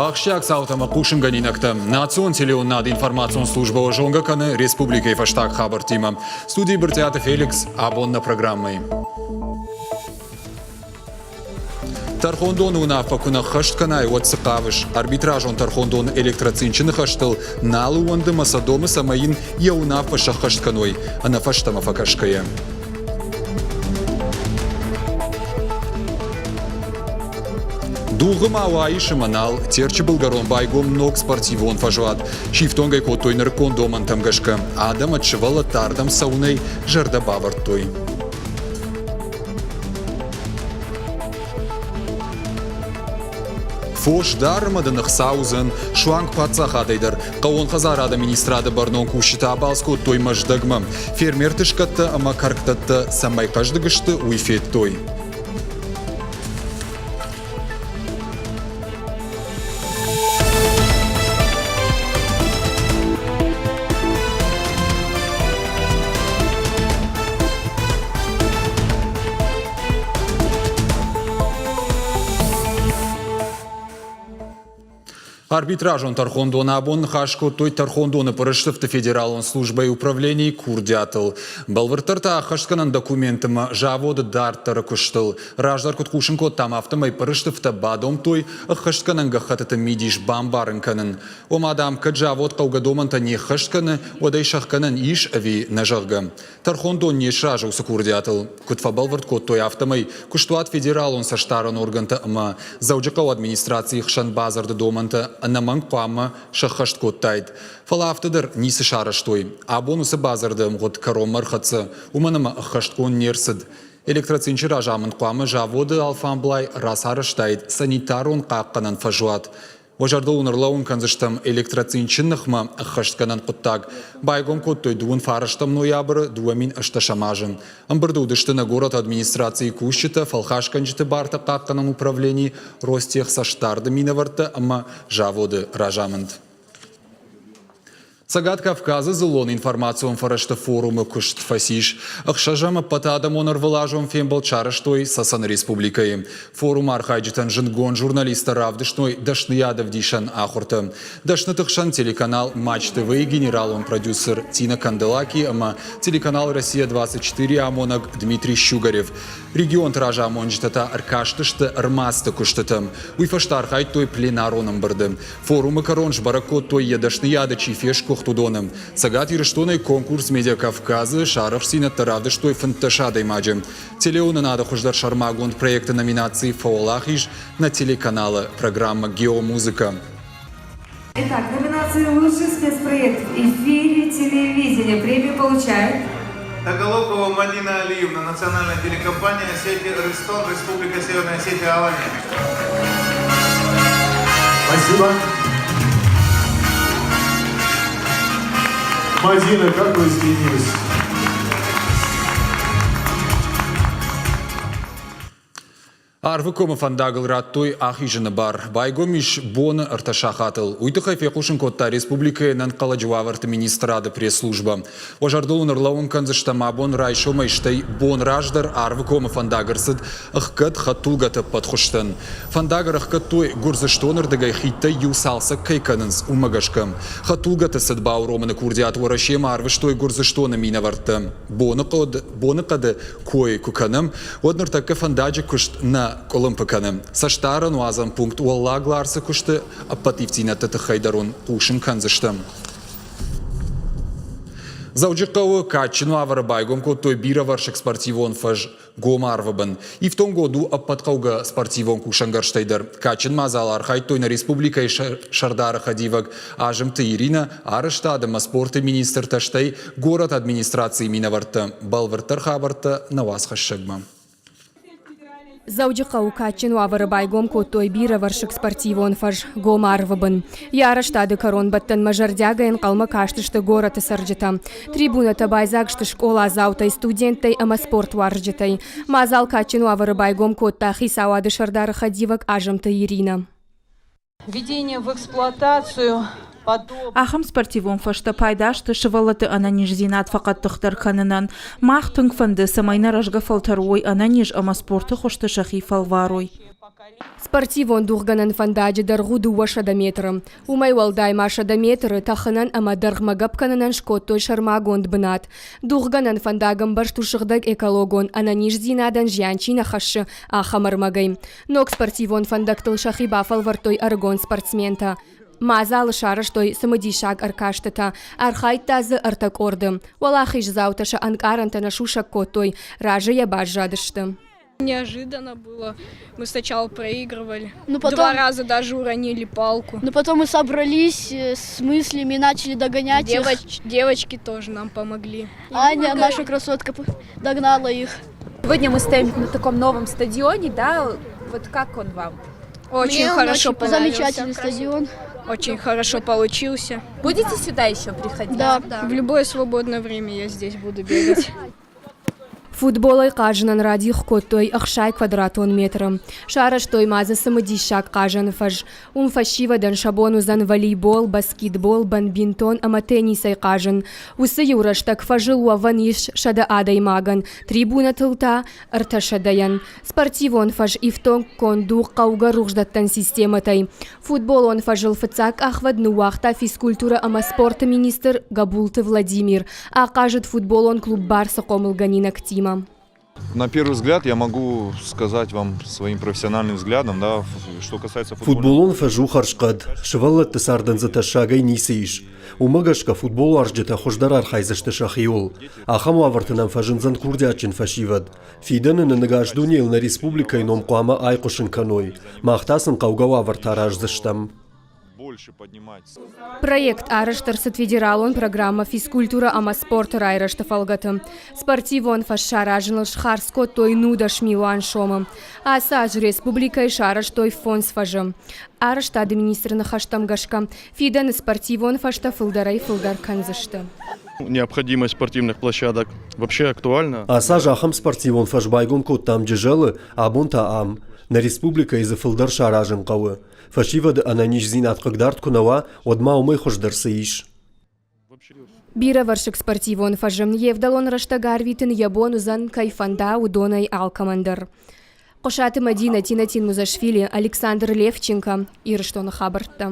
Ахсджиаг цаутӕ ӕмӕ хъусынгӕнинӕгтӕ. Национ телеуынынады информацион службӕ зонгӕ кӕны республикӕйы фӕстаг хабӕрттимӕ. Студийы Брытъиаты Феликс абон нӕ программӕйы. Тӕрхондоны уынаффӕ куы нӕ ххӕст кӕнай, уӕд цы хъавыс? Арбитражон тӕрхондоны электроцинчы ныхӕстыл нал ууӕнды ӕмӕ сӕ домы, цӕмӕй йын йӕ уынаффӕ сӕххӕст кӕной, ӕнӕфӕстӕмӕ фӕкӕсгӕйӕ. Дугъы ма уаис ӕмӕ нал. Терчы былгӕрон байгом ног спортивон фӕзуат. Сифтонг ӕй кодтой нырыккон домӕнтӕм гӕсгӕ. Адӕм ӕд сывӕллӕттӕ ардӕм цӕуынӕй зӕрдӕ бавӕрдтой. Фос дӕр ӕмӕ дын ӕхца уыдзӕн суанг паддзахадӕй дӕр. Хъӕууон хӕдзарады министрады бӕрнон кусджытӕ абалц кодтой Мӕздӕгмӕ. Фермерты скъӕттӕ ӕмӕ кӕркдӕттӕ цӕмӕй хъӕздыг сты, уый федтой. Арбитражон тӕрхондон абон ныхас кодтой тӕрхондоны пъырыстыфты федералон службӕйы управленийы курдиатыл. Бӕлвырддӕр та ӕххӕстгӕнӕн документимӕ заводы дарддӕры куыстыл. Раздӕр куыд хъусын кодтам, афтӕмӕй пъырыстыфтӕ бадомдтой ӕххӕстгӕнӕн гӕххӕттыты мидис бамбарын кӕнын. Ома, дам, кӕд завод хъӕугӕ домӕнтӕ не ххӕст кӕны, уӕд ӕй сӕхгӕнӕн ис ӕви нӕ, зӕгъгӕ. Тӕрхондон не сразы уыцы курдиатыл. Куыд фӕбӕлвырд кодтой, афтӕмӕй куыстуат федералон цӕстдарӕн органтӕ ӕмӕ Дзӕуджыхъӕуы администрацийы хсӕн бадзырды домӕнтӕ ӕнӕмӕнг хъуамӕ сӕххӕст кодтаид. Фӕлӕ афтӕ дӕр ницы сарӕзтой. Абон уыцы бадзырды ӕмгъуыд кӕронмӕ ӕрхӕццӕ, уымӕн ӕмӕ ӕххӕстгонд не рцыд. Электроцинчы разамынд хъуамӕ заводы алфамблай рацарӕзтаид санитарон хъахъхъӕнӕн фӕзуат. Уӕ зӕрдыл уын ӕрлӕууын кӕндзыстӕм электроцинчы ныхмӕ ӕххӕстгӕнӕн хъуыддаг. Байгом кодтой дыууын фарӕстӕм ноябры 2018 азы. Ӕмбырды уыдысты нӕ горӕты администрацийы кусджытӕ, фӕлхасгӕнджыты бартӕ хъахъхъӕнӕн управлени, Ростехцӕстдарды минӕвӕрттӕ ӕмӕ заводы разамынд. Цӕгат Кавказы дзыллон информацион фӕрӕзты форумы куыст фӕцис. Ӕхсӕзӕм ӕппӕтадӕмон ӕрвылазон фембӕлд сарӕзтой Цӕцӕны республикӕйы. Форумы архайджытӕн зындгонд журналисттӕ равдыстой дӕсныйадӕвдисӕн ахуыртӕ. Дӕсныты хсӕн телеканал Матч ТВ-йы генералон продюсер Тина Канделаки ӕмӕ телеканал Россия-24 амонӕг Дмитрий Щугарев. Регионты разамонджытӕ та ӕркастысты ӕрмадзты куыстытӕм. Уый фӕстӕ архайдтой пленарон ӕмбырды. Форумы кӕрон сбӕрӕг кодтой, йӕ дӕсныйады чи фесгуыхт, уыдоны. Цӕгат Ирыстонӕй конкурс «Медиа Кавказы» сӕ арӕхстдзинӕдтӕ равдыстой 15 адӕймаджы. Телеуынынады хуыздӕр сӕрмагонд проекты номинацийы фӕуӕлахиз нӕ телеканалы программӕ «Геомузыка». Итак, номинация «Лучший спецпроект в эфире телевидения» премию получает Тагалокова Мадина Алиевна, национальная телекомпания Осетия Рыстон, Республика Северная Осетия, Алания. Спасибо. Мадина, как вы изменились? Арвыкомы фӕндагыл радтой ахизыны бар. Байгом ис боны ӕртӕ сахатыл. Уый тыххӕй фехъусын кодта республикӕйы ӕнӕнхъӕлӕджы уавӕрты министрады пресс-службӕ. Уӕ зӕрдыл уын ӕрлӕууын кӕндзыстӕм абон райсомӕй, стӕй бон раздӕр Арвыкомы фӕндаг ӕрцыд ӕхгӕд хӕдтулгӕты ӕппӕт хуызтӕн. Фӕндаг ӕрӕхгӕдтой Гуырдзыстоны рдыгӕй хидтӕй иу цалцӕг кӕй кӕнынц, уымӕ гӕсгӕ. Хӕдтулгӕты цыд бауромыны курдиат Уӕрӕсемӕ арвыстой Гуырдзыстоны минӕвӕрттӕ. Боныхъӕды кой куы кӕнӕм, уӕд ныртӕккӕ фӕндаджы куыст нӕ къуылымпы кӕны. Цӕстдарӕн уадзӕн пункт Уӕллаг Ларсы куысты ӕппӕт ивддзинӕдты тыххӕй дӕр уын хъусын кӕндзыстӕм. Дзӕуджыхъӕуы кадджын уавӕры байгом кодтой бирӕвӕрсыг спортивон фӕз гом арвы бын. Ифтонггонд у ӕппӕт хъӕугӕ спортивон кусӕнгӕрзтӕй дӕр. Кадджын мадзалы архайдтой нӕ республикӕйы сӕрдары хӕдивӕг Азымты Иринӕ, арӕзтад ӕмӕ спорты министртӕ, стӕй горӕты администрацийы минӕвӕрттӕ. Бӕлвырддӕр хабӕрттӕ нӕ уацхӕссӕгмӕ. Дзӕуджыхъӕуы кадджын уавӕры байгом кодтой бирӕвӕрсыг спортивон фӕз гом арвы бын. Йӕ арӕзтады кӕронбӕттӕнмӕ зӕрдиагӕй ӕнхъӕлмӕ кастысты горӕты цӕрджытӕ. Трибунӕтӕ байдзаг сты скъоладзаутӕй, студенттӕй ӕмӕ спортуарзджытӕй. Мадзал кадджын уавӕры байгом кодта хицауады сӕрдары хӕдивӕг Азымты Иринӕ. Введение в эксплуатацию Ахӕм спортивон фӕзтӕ пайда сты сывӕллӕтты ӕнӕниздзинад фӕхъӕддыхдӕр кӕнынӕн. Мах тынг фӕнды, цӕмӕй нӕ рӕзгӕ фӕлтӕр уой ӕнӕниз ӕмӕ спорты хуызты сӕхи фӕлварой. Спортивон дугъгӕнӕн фӕндаджы дӕргъ у 200 метры. Уымӕй уӕлдай ма 100 метры тӕхынӕн ӕмӕ дӕргъмӕ гӕпп кӕнынӕн скодтой сӕрмагонд бынат. Дугъгӕнӕн фӕндаг ӕмбӕрзт у сыгъдӕг экологон, ӕнӕниздзинадӕн зиан чи нӕ хӕссы, ахӕм ӕрмӕгӕй. Ног спортивон фӕндӕгтыл сӕхи бафӕлвӕрдтой ӕрыгон спортсментӕ. Мадзалы сарӕзтой цымыдисаг ӕркастытӕ, архайдта дзы ӕртӕ къорды. Уӕлахиздзаутӕ сӕ ӕнкъарӕнтӕ нӕ сусӕг кодтой, разыйӕ баззадысты. Неожиданно было. Мы сначала проигрывали. Ну, потом, Два раза даже уронили палку. Но потом мы собрались с мыслями и начали догонять их. Девочки тоже нам помогли. Аня, наша красотка, догнала их. Сегодня мы стоим на таком новом стадионе, да? Вот как он вам? Очень Мне он хорошо очень понравился. Замечательный стадион. Очень хорошо получился. Будете сюда еще приходить? Да. В любое свободное время я здесь буду бегать. Футболӕй хъазынӕн радих кодтой 60 квадратон метры. Сарӕзтой ма дзы цымыдисаг хъазӕн фӕз. Уым фӕсивӕдӕн сӕ бон уыдзӕн волейбол, баскетбол, бадминтон ӕмӕ теннисӕй хъазын. Уыцы иу рӕстӕг фӕзыл уӕвӕн ис 100 адӕймагӕн, трибунӕтыл та 300-йӕн. Спортивон фӕз ифтонггонд у хъӕугӕ рухсдӕттӕн системӕтӕй. Футболон фӕзыл фыццаг къахвӕд ныууагъта физкультурӕ ӕмӕ спорты министр Габулты Владимир. Ахъазыд футболон клуб «Барс»-ы хъомылгӕнинӕгтимӕ. На первый взгляд я могу сказать вам своим профессиональным взглядом, да, что касается футбола. Футболон фӕз у хӕрзхъӕд, сывӕллӕтты цардӕн дзы тӕссагӕй ницы ис. Уымӕ гӕсгӕ футболуарзджытӕ хуыздӕр архайдзысты сӕхиуыл. Ахӕм уавӕрты нӕм фӕзындзӕн курдиатджын фӕсивӕд. Фидӕны нын ӕгас дунейыл нӕ республикӕйы ном хъуамӕ айхъуысын кӕной. Мах та сын хъӕугӕ уавӕртӕ араздзыстӕм. Проект арӕзт ӕрцыд федералон программӕ «Физкультурӕ ӕмӕ спорты райрӕзты» фӕлгӕты. Спортивон фӕз саразыныл схардз кодтой 19 милуан сомы. Ацы аз республикӕйы сарӕзтой фондз фӕзы. Арӕзтады министры ныхӕстӕм гӕсгӕ, фидӕны спортивон фӕзтӕ фылдӕрӕй-фылдӕр кӕндзысты. Необходимость спортивных площадок вообще актуальна. Ацы аз ахӕм спортивон фӕз байгом кодтам Джызӕлы, абон та ам. Нӕ республикӕйы дзы фылдӕр саразын хъӕуы. Фӕсивӕды ӕнӕниздзинад хъыгдард куы нӕ уа, уӕд ма уымӕй хуыздӕр цы ис? Бирӕвӕрсыг спортивон фӕзы йе вдӕлон рӕстӕг арвитын йӕ бон уыдзӕн, кӕй фӕнда, уыдонӕй алкӕмӕн дӕр. Хъуысаты Мӕдинӕ, Тинатин Музашвили, Александр Левченко, Ирыстоны хабӕрттӕ.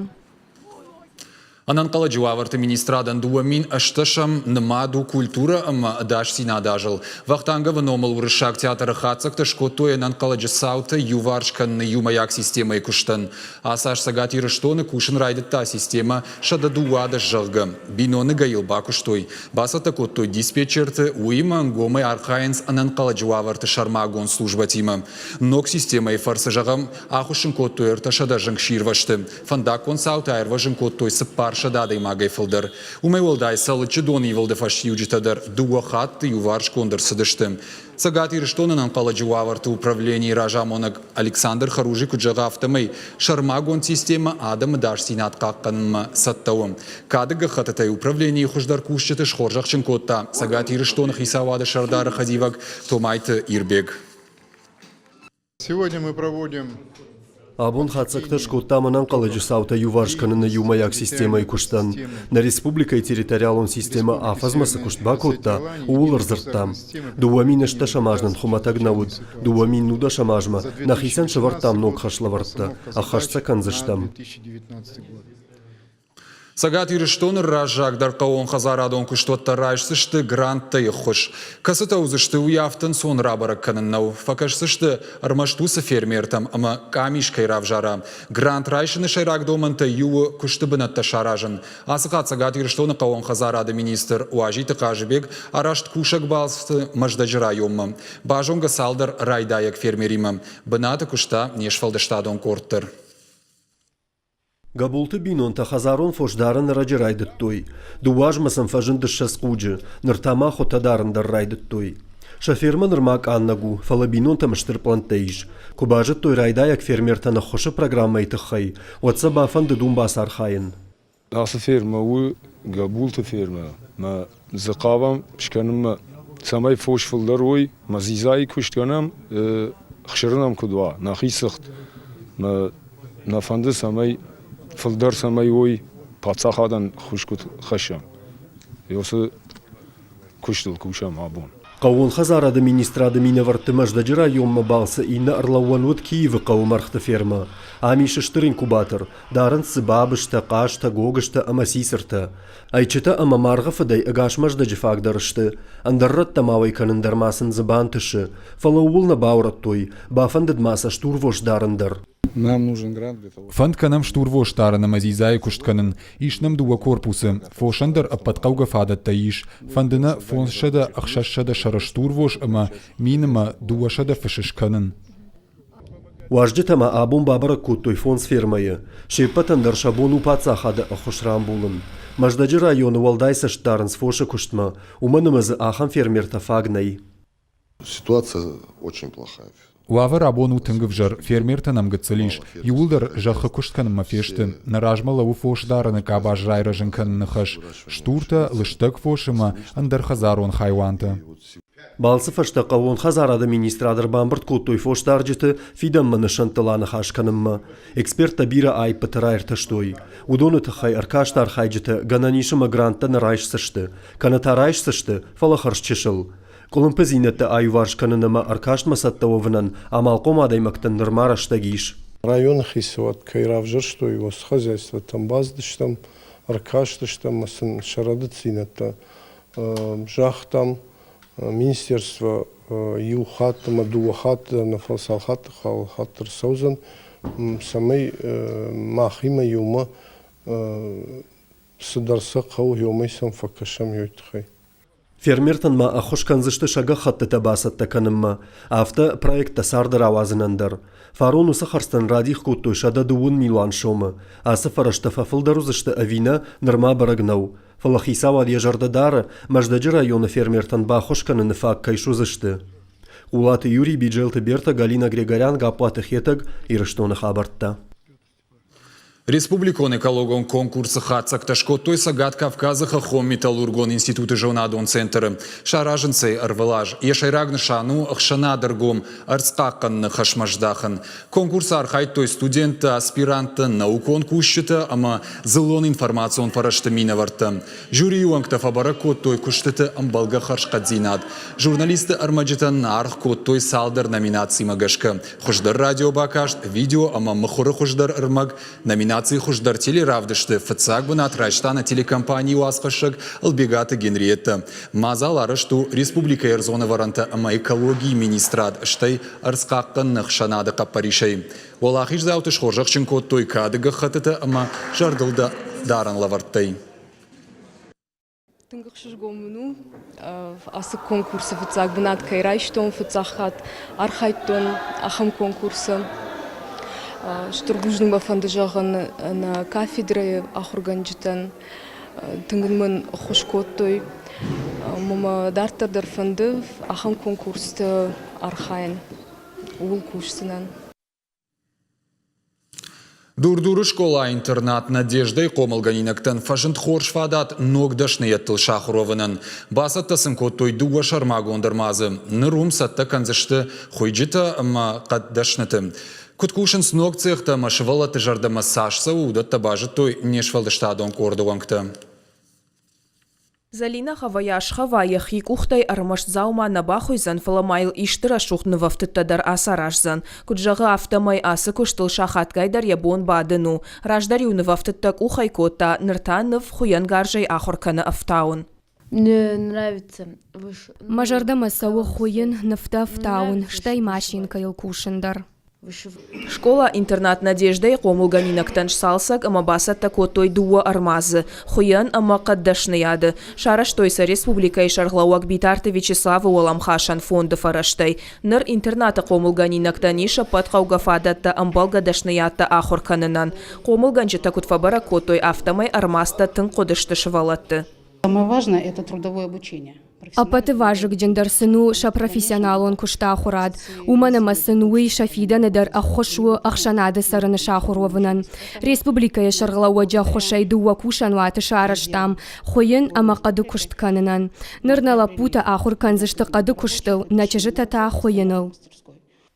Ӕнӕнхъӕлӕджы уавӕрты министрадӕн 2018-ӕм нымад у культурӕ ӕмӕ ӕдасдзинады азыл. Вахтанговы номыл уырыссаг театры хатдзӕгтӕ скодтой ӕнӕнхъӕлӕджы цауты иуварс кӕныны иумӕйаг системӕйы куыстӕн. Ацы аз Цӕгат Ирыстоны кусын райдыдта системӕ 112, зӕгъгӕ. Биноныгӕй йыл бакуыстой. Бацӕттӕ кодтой диспетчерты, уыимӕ ӕнгомӕй архайынц ӕнӕнхъӕлӕджы уавӕрты сӕрмагонд службӕтимӕ. Ног системӕйы фӕрцы, зӕгъӕм, ахуыссын кодтой 300 зынгсирвӕзты. Фӕндаггон цаутӕ аирвӕзын кодтой 400 адӕймагӕй фылдӕр. Уымӕй уӕлдай Цӕлыччы донивылды фӕстиуджытӕ дӕр дыууӕ хатты иуварсгонд ӕрцыдысты. Цӕгат Ирыстоны ӕнӕнхъӕлӕджы уавӕрты управленийы разамонӕг Александр Харужи куыд зӕгъы, афтӕмӕй сӕрмагонд системӕ адӕмы ӕдасдзинад хъахъхъӕнынмӕ цӕттӕ у. Кады гӕххӕттытӕй управленийы хуыздӕр кусджыты схорзӕхджын кодта Цӕгат Ирыстоны хицауады сӕрдары хӕдивӕг Томайты Ирбег. Сегодня мы проводим Абон хатдзӕгтӕ скодтам ӕнӕнхъӕлӕджы цаутӕ иуварс кӕныны иумӕйаг системӕйы куыстӕн. Нӕ республикӕйы территориалон системӕ афӕдзмӕ цы куыст бакодта, ууыл ӕрдзырдтам. 2018 аз нын хуымӕтӕг нӕ уыд, 2019 азмӕ нӕхицӕн сӕвӕрдтам ног хӕслӕвӕрдтӕ, ӕххӕст сӕ кӕндзыстӕм. Цӕгат Ирыстоны раззагдӕр хъӕууонхӕдзарадон куыстуӕттӕ райсдзысты гранттӕй ӕххуыс. Кӕцытӕ уыдзысты, уый афтӕ ӕнцон рабӕрӕг кӕнын нӕу. Фӕкӕсдзысты ӕрмӕст уыцы фермертӕм ӕмӕ къамис кӕй равзара. Грант райсыны сӕйраг домӕнтӕй иу у куысты бынӕттӕ саразын. Ацы хатт Цӕгат Ирыстоны хъӕууонхӕдзарады министр Уазиты Хъазыбег араст кусӕг балцты Мӕздӕджы районмӕ. Базонгӕ цалдӕр райдайӕг фермеримӕ. Бынаты куыста не сфӕлдыстадон къорд дӕр. Гӕбулты бинонтӕ хӕдзарон фос дарын ӕрӕджы райдыдтой. Дыууӕ азмӕ сӕм фӕзынд 20 хъуджы, ныр та ма хуытӕ дарын дӕр райдыдтой. Сӕ фермӕ нырма къаннӕг у, фӕлӕ бинонтӕм стыр пълӕнттӕ ис. Куы базыдтой райдайӕг фермертӕн ӕххуысы программӕйы тыххӕй, уӕд сӕ бафӕндыд уым бацархайын. Ацы фермӕ у Гӕбулты фермӕ. Мӕ дзы хъавӕм скӕнынмӕ, цӕмӕй фос фылдӕр уой, мӕ дзидзайы куыст кӕнӕм, хсыры нӕм куыд уа, нӕхи цыхт. Мӕ нӕ фӕнды, цӕмӕй фылдӕр цӕмӕй уой, паддзахадӕн ххуыс куыд хӕссӕм. Уыцы куыстыл кусӕм абон. Хъӕууон хӕдзарады министрады минӕвӕртты Мӕздӕджы районмӕ балцы иннӕ ӕрлӕууӕн уыд Киевы хъӕуы мӕргъты фермӕ. Ам ис стыр инкубатор, дарынц дзы бабызтӕ, хъазтӕ, гогызтӕ ӕмӕ цицыртӕ. Ӕйчытӕ ӕмӕ маргъы фыдӕй ӕгас Мӕздӕджы фаг дӕр сты, ӕндӕр рӕттӕм ауӕй кӕнын дӕр ма сын дзы бантысы, фӕлӕ ууыл нӕ баурӕдтой, бафӕндыд ма сӕ стурвос дарын дӕр. Нам нужен грант для того, Фӕнд кӕнӕм стурвос дарын ӕмӕ дзидзайы куыст кӕнын. Ис нӕм дыууӕ корпусы. Фосӕн дӕр ӕппӕт хъӕугӕ фадӕттӕ ис. Фӕнды нӕ 500-600 сӕры стурвос ӕмӕ 1000 ӕмӕ 200 фысы скӕнын. Уазджытӕ ма абон бабӕрӕг кодтой фондз фермӕйы. Се ппӕтӕн дӕр сӕ бон у паддзахады ӕххуыс рамбулын. Мӕздӕджы районы уӕлдай цӕст дарынц фосы куыстмӕ, уымӕн ӕмӕ дзы ахӕм фермертӕ фаг нӕй. Ситуация очень плохая. Уавӕр абон у тынг ӕвзӕр, фермертӕ нӕм гыццыл ис. Иууылдӕр зӕххы куыст кӕнынмӕ фесты. Нӕ размӕ лӕууы фосдарыны къабаз райрӕзын кӕныны хӕс, стуртӕ, лыстӕг фос ӕмӕ ӕндӕр хӕдзарон хайуантӕ. Балцы фӕстӕ хъӕууон хӕдзарады министрад ӕрбамбырд кодтой фосдарджыты фидӕнмӕ нысӕнттыл аныхас кӕнынмӕ. Эксперттӕ бирӕ аиппыты раиртӕстой. Уыдоны тыххӕй ӕркасты архайджытӕ гӕнӕн ис ӕмӕ гранттӕ нӕ райсдзысты, кӕнӕ та райсдзысты, фӕлӕ хӕрзчысыл. Къуылымпыдзинӕдтӕ аиуварс кӕнын ӕмӕ ӕркастмӕ цӕттӕ уӕвынӕн амалхъом адӕймӕгтӕн нырма рӕстӕг ис. Районы хицауад кӕй равзӕрстой, уыцы хозяйствотӕм бацыдыстӕм, ӕркастыстӕм ӕмӕ сын сӕ рӕдыддзинӕдтӕ загътам. Министерство иу хатт ӕмӕ дыууӕ хатты дӕр нӕ, фӕлӕ цал хатты хатт ӕрцӕудзӕн, цӕмӕй махимӕ иумӕ цыдӕр сӕ хъӕуы, уымӕй сӕм фӕкӕсӕм уый тыххӕй. Фермертӕн ма ӕххуыс кӕндзысты сӕ гӕххӕттытӕ бацӕттӕ кӕнынмӕ, афтӕ проекттӕ царды рауадзынӕн дӕр. Фарон уыцы хӕрдзтӕн радих кодтой 130 милуан сомы. Ацы фӕрӕзтӕ фӕфылдӕр уыдзысты ӕви нӕ, нырма бӕрӕг нӕу. Фӕлӕ хицауад йӕ зӕрдӕ дары, Мӕздӕджы районы фермертӕн баххуыс кӕныны фаг кӕй суыдзысты. Хъулаты Юрий, Биджелты Берта, Галина Григорян, Гаппуаты Хетӕг, Ирыстоны хабӕрттӕ. Республикон экологон конкурсы хатдзӕгтӕ скодтой Цӕгат Кавказы хӕххон-металлургон институты зонадон центры. Саразынц ӕй ӕрвылаз. Йӕ сӕйраг нысан у ӕхсӕнады ӕргом ӕрдз хъахъхъӕныны хӕсмӕ здахын. Конкурсы архайдтой студенттӕ, аспиранттӕ, наукон кусджытӕ ӕмӕ дзыллон информацион фӕрӕзты минӕвӕрттӕ. Жюрийы уӕнгтӕ фӕбӕрӕг кодтой куыстыты ӕмбӕлгӕ хӕрзхъӕддзинад. Журналистты ӕрмӕджытӕн аргъ кодтой цалдӕр номинацимӕ гӕсгӕ. Хуыздӕр радиобакаст, видео ӕмӕ мыхуыры хуыздӕр ӕрмӕг, номинацийы хуыздӕр телеравдысты фыццаг бынат райста нӕ телекомпанийы уацхӕссӕг Ӕлбегаты Генриеттӕ. Мадзал арӕзт у республикӕйы ӕрдзон ӕвӕрӕнтӕ ӕмӕ экологийы министрад, стӕй ӕрдзхъахъхъӕныны ӕхсӕнады хъӕппӕрисӕй. Уӕлахиздзауты схорзӕхджын кодтой кады гӕххӕттытӕ ӕмӕ зӕрдылдарӕн лӕвӕрттӕй. Тынг ӕхсызгон мын у, ацы конкурсы фыццаг бынат кӕй райстон, фыццаг хатт архайдтон ахӕм конкурсы. Стыр бузныг мӕ фӕнды зӕгъын нӕ кафедрӕйы ахуыргӕнджытӕн. Тынг мын ӕххуыс кодтой. Ӕмӕ мӕ дарддӕр дӕр фӕнды ахӕм конкурсты архайын, ууыл кусдзынӕн. Дур-Дуры скъола-интернат «Надежда»-йы хъомылгӕнинӕгтӕн фӕзынд хорз фадат ног дӕсныйӕдтыл сахуыр уӕвынӕн. Бацӕттӕ сын кодтой дыууӕ сӕрмагонд ӕрмадзы. Ныр уым цӕттӕ кӕндзысты хуыйджытӕ ӕмӕ хъӕддӕсныты. Куыд кусынц ног цехтӕ ӕмӕ сывӕллӕтты зӕрдӕмӕ цас цӕуы, уыдӕттӕ базыдтой не сфӕлдыстадон къорды уӕнгтӕ. Зӕлинӕ Хаваяшхова йӕхи къухтӕй ӕрмӕст дзаума нӕ бахуыйдзӕн, фӕлӕ ма йыл исты рӕсугъд нывӕфтыдтӕ дӕр ацараздзӕн. Куыд зӕгъы, афтӕмӕй ацы куыстыл сахатгай дӕр йӕ бон бадын у. Раздӕр-иу нывӕфтыдтӕ къухӕй кодта, ныр та ныв хуыйӕнгарзӕй ахуыр кӕны ӕфтауын. Мне нравится Мӕ зӕрдӕмӕ цӕуы хуыйын, нывтӕ ӕфтауын, стӕй машинкӕйыл кусын дӕр. Скъола-интернат «Надежда»-йы хъомылгӕнинӕгтӕн сцалцӕг ӕмӕ бацӕттӕ кодтой дыууӕ ӕрмадзы – хуыйӕн ӕмӕ хъӕддӕсныйады. Сарӕзтой сӕ республикӕйы сӕргълӕууӕг Битарты Вячеславы уӕлӕмхасӕн фонды фӕрӕзтӕй. Ныр интернаты хъомылгӕнинӕгтӕн ис ӕппӕт хъӕугӕ фадӕттӕ ӕмбӕлгӕ дӕсныйадтӕ ахуыр кӕнынӕн. Хъомылгӕнджытӕ куыд фӕбӕрӕг кодтой, афтӕмӕй ӕрмадзтӕ тынг хъуыдысты сывӕллӕтты. Самое важное – это трудовое обучение. Ӕппӕты вазыгджындӕр сын у сӕ профессионалон куысты ахуырад, уымӕн ӕмӕ сын уый сӕ фидӕны дӕр ӕххуыс у ӕхсӕнады цӕрыны сахуыр уӕвынӕн. Республикӕйы сӕргълӕууӕджы ӕххуысӕй дыууӕ кусӕнуаты сарӕзтам хуыйын ӕмӕ хъӕды куыст кӕнынӕн. Ныр нӕ лӕппутӕ ахуыр кӕндзысты хъӕды куыстыл, нӕ чызджытӕ та хуыйыныл.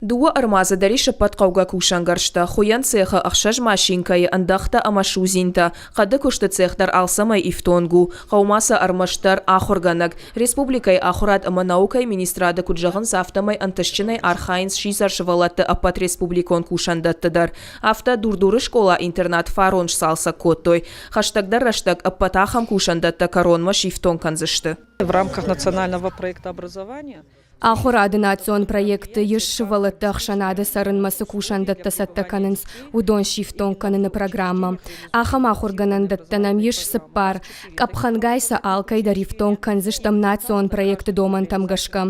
Дыууӕ ӕрмадзы дӕр ис ӕппӕт хъӕугӕ кусӕнгӕрзтӕ, хуыйӕн цехы ӕхсӕз машинкӕйы, ӕндӕхтӕ ӕмӕ судзинтӕ. Хъӕды куысты цех дӕр алцӕмӕй ифтонг у. Хъӕуы ма сӕ ӕрмӕстдӕр ахуыргӕнӕг. Республикӕйы Ахуырад ӕмӕ наукӕйы министрады куыд зӕгъынц, афтӕмӕй ӕнтыстджынӕй архайынц сидзӕр сывӕллӕтты ӕппӕт республикон кусӕндӕтты дӕр. Афтӕ Дур-Дуры скъола-интернат фарон сцалцӕг кодтой. Хӕстӕгдӕр рӕстӕг ӕппӕт ахӕм кусӕндӕттӕ кӕронмӕ сифтонг кӕндзысты. В рамках национального проекта образования Ахуырады национ проекты ис сывӕллӕтты ӕхсӕнады цӕрынмӕ цы кусӕндӕттӕ цӕттӕ кӕнынц, уыдон сифтонг кӕныны программӕ. Ахӕм ахуыргӕнӕндӕттӕ нӕм ис цыппар. Къӕпхӕнгай сӕ алкӕй дӕр ифтонг кӕндзыстӕм национ проекты домӕнтӕм гӕсгӕ.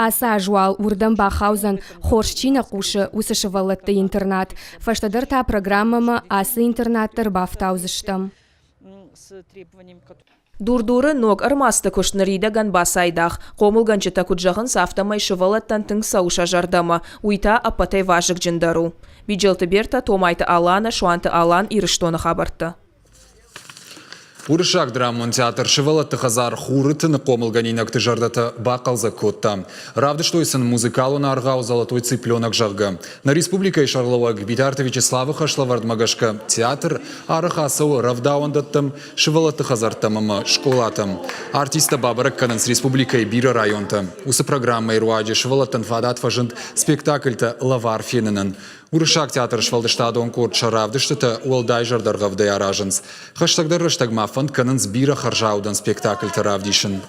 Ацы аз уал уырдӕм бахаудзӕн, хорз чи нӕ хъусы, уыцы сывӕллӕтты интернат. Фӕстӕдӕр та программӕмӕ ацы интернат дӕр бафтаудзыстӕм. Дур-Дуры ног ӕрмадзты куыст ныридӕгӕн бацайдагъ. Хъомылгӕнджытӕ куыд зӕгъынц, афтӕмӕй сывӕллӕттӕн тынг цӕуы сӕ зӕрдӕмӕ, уый та ӕппӕтӕй вазыгджындӕр у. Биджелты Бертӕ, Томайты Аланӕ, Суанты Алан, Ирыстоны хабӕрттӕ. Уырыссаг драмон театр сывӕллӕтты хӕдзар Хуры тыны хъомылгӕнинӕгты зӕрдӕтӕ бахъӕлдзӕг кодта. Равдыстой сын музыкалон аргъау «Золотой цыпленок», зӕгъгӕ. Нӕ республикӕйы сӕргълӕууӕг Битарты Вячеславы хӕслӕвӕрдмӕ гӕсгӕ театр арӕх ацӕуы рӕвдауӕндӕттӕм, сывӕллӕтты хӕдзӕрттӕм ӕмӕ скъолатӕм. Артисттӕ бабӕрӕг кӕнынц республикӕйы бирӕ районтӕ. Уыцы программӕйы руаджы сывӕллӕттӕн фадат фӕзынд спектакльтӕ лӕвар фенынӕн. Уырыссаг театры сфӕлдыстадон къорд сӕ равдыстытӕ уӕлдай зӕрдӕргъӕвдӕй аразынц. Хӕстӕгдӕр рӕстӕг ма фӕнд кӕнынц бирӕ хӕрзаудӕн спектакльтӕ равдисын.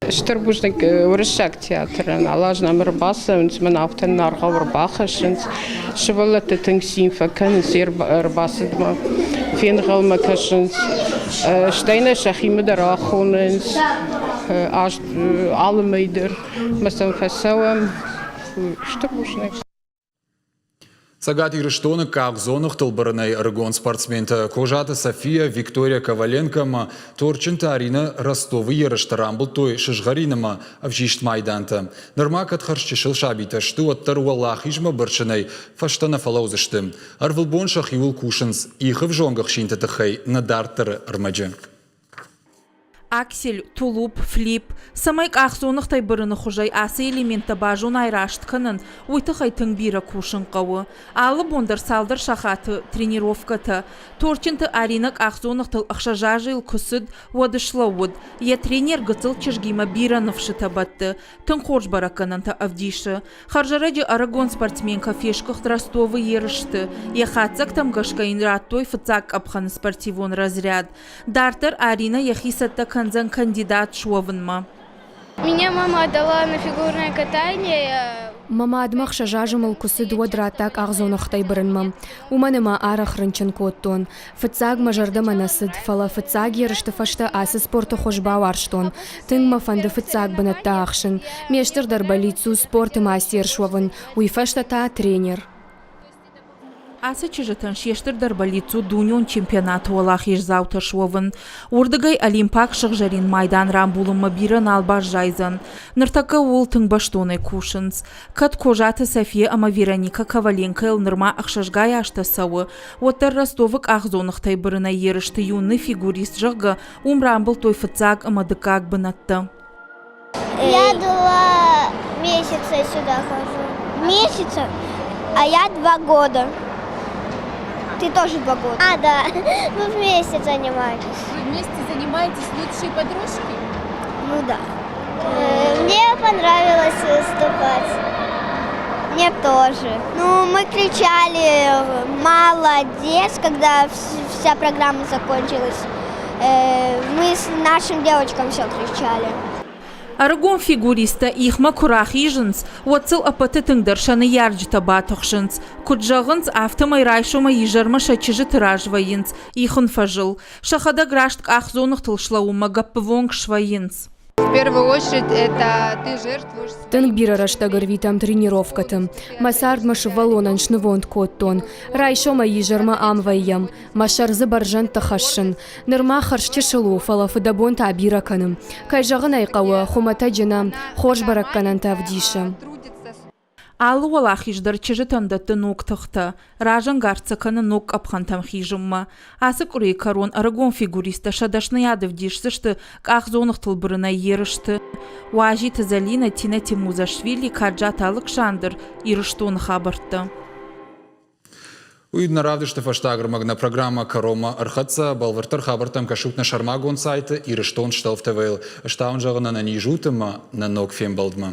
Стыр бузныг уырыссаг театрӕн. Алаз нӕм ӕрбацӕуынц, мӕн афтӕ аргъау ӕрбахӕссынц. Сывӕллӕттӕ тынг цин фӕкӕнынц ӕрбацыдмӕ, фенгъӕлмӕ кӕсынц. Стӕй нӕ сӕхимӕ дӕр ахонынц алы мӕй дӕр. Мӕ сӕм фӕцӕуӕм. Стыр бузныг. Цӕгат Ирыстоны къахдзоныгътыл бырынӕй ӕрыгон спортсментӕ Козаты София, Виктория Коваленко ӕмӕ Торчынты Аринӕ Ростовы ерысты рамбылдтой сызгъӕрин ӕмӕ ӕвзист майдантӕ. Нырма кӕд хӕрзчысыл сабитӕ сты, уӕддӕр уӕлахизмӕ бырсынӕй фӕстӕ нӕ фӕлӕудзысты. Ӕрвылбон сӕхиуыл кусынц ихы взонг ӕхсинты тыххӕй нӕ дарддӕры ӕрмӕджы. Аксель, тулуп, флип, цӕмӕй къахдзоныгътӕй бырыны хуызӕй ацы элементтӕ базонай раст кӕнын, уый тыххӕй тынг бирӕ кусын хъӕуы. Алы бон дӕр цалдӕр сахаты тренировкӕтӕ. Торчынты Аринӕ къахдзоныгътыл ӕхсӕз азы куы цыд, уӕд слӕууыд. Йӕ тренер гыццыл чызгимӕ бирӕ ныфсытӕ бӕтты, тынг хорз бӕрӕггӕнӕнтӕ ӕвдисы. Хӕрзӕрӕджы ӕрыгон спортсменкӕ фесгуыхт Ростовы ерысты. Йӕ хатдзӕгтӕм гӕсгӕ йын радтой фыццаг къӕпхӕны спортивон разряд. Дарддӕр Аринӕ йӕхи цӕттӕ кӕндзӕн кандидат суӕвынмӕ. Меня мама отдала на фигурное катание. Мӕ мадмӕ ӕхсӕз азы мыл куы цыд, уӕд радта къахдзоныгътӕй бырынмӕ. Уымӕн ӕмӕ арӕх рынчын кодтон. Фыццаг мӕ зӕрдӕмӕ нӕ цыд, фӕлӕ фыццаг ерысты фӕстӕ ацы спорты хуыз бауарзтон. Тынг мӕ фӕнды фыццаг бынӕттӕ ахсын. Ме стырдӕр бӕллиц у спорты мастер суӕвын, уый фӕстӕ та тренер. Ацы чызджытӕн се стырдӕр бӕллиц у дунеон чемпионаты уӕлахиздзаутӕ суӕвын. Уырдыгӕй олимпаг сыгъзӕрин майдан рамбулынмӕ бирӕ нал баззайдзӕн. Ныртӕккӕ ууыл тынг бӕстонӕй кусынц. Кӕд Козаты София ӕмӕ Вероникӕ Коваленкойыл нырма ӕхсӕзгай азтӕ цӕуы, уӕддӕр Ростовы къахдзоныгътӕй бырынӕй ерысты юный фигурист, зӕгъгӕ, уым рамбылдтой фыццаг ӕмӕ дыккаг бынӕттӕ. Я 2 месяца сюда хожу. Месяца, а я 2 года. Ты тоже 2 года. А, да, мы вместе занимались. Вы вместе занимаетесь лучшие подружки? Ну да. Мне понравилось выступать. Мне тоже. Ну, мы кричали «Молодец», когда вся программа закончилась. Мы с нашим девочкам все кричали. Ӕрыгон фигуристтӕ ихмӕ куы рахизынц, уӕд сыл ӕппӕты тынгдӕр сӕ ныййарджытӕ батыхсынц. Куыд зӕгъынц, афтӕмӕй райсомӕй изӕрмӕ сӕ чызджыты раз вӕййынц ихын фӕзыл. Сӕхӕдӕг раст къахдзоныгътыл слӕууынмӕ гӕппывонг свӕййынц. В первую очередь это ты жертвуешь. Тынг бирӕ рӕстӕг ӕрвитӕм тренировкӕты. Мӕ цард мӕ сывӕллонӕн снывонд кодтон. Райсомӕй изӕрмӕ ам вӕййӕм. Мӕ сӕр дзы бӕрзӕндты хӕссын. Нырма хӕрзчысыл у, фӕлӕ фыдӕбон та бирӕ кӕны. Кӕй зӕгъын ӕй хъӕуы, хуымӕтӕджы нӕ, хорз бӕрӕггӕнӕнтӕ ӕвдисы. Алы уӕлахиз дӕр чызджытӕн дӕтты ног тыхтӕ, разӕнгард сӕ кӕны ног къӕпхӕнтӕм хизынмӕ. Ацы къуырийы кӕрон ӕрыгон фигуристтӕ сӕ дӕсныйад ӕвдисдзысты къахдзоныгътыл бырынӕй ерысты. Уазиты Зӕлинӕ, Тинӕ Тимузашвили, Каджаты Алыксандр, Ирыстоны хабӕрттӕ. Уый нӕ равдысты фӕстаг ӕрмӕг нӕ программӕ кӕронмӕ ӕрхӕццӕ. Бӕлвырддӕр хабӕрттӕм кӕсут нӕ сӕрмагонд сайты Ирыстон Штелф ТВ-йыл. Стауын зӕгъын ӕнӕниз ут ӕмӕ нӕ ног фембӕлдмӕ.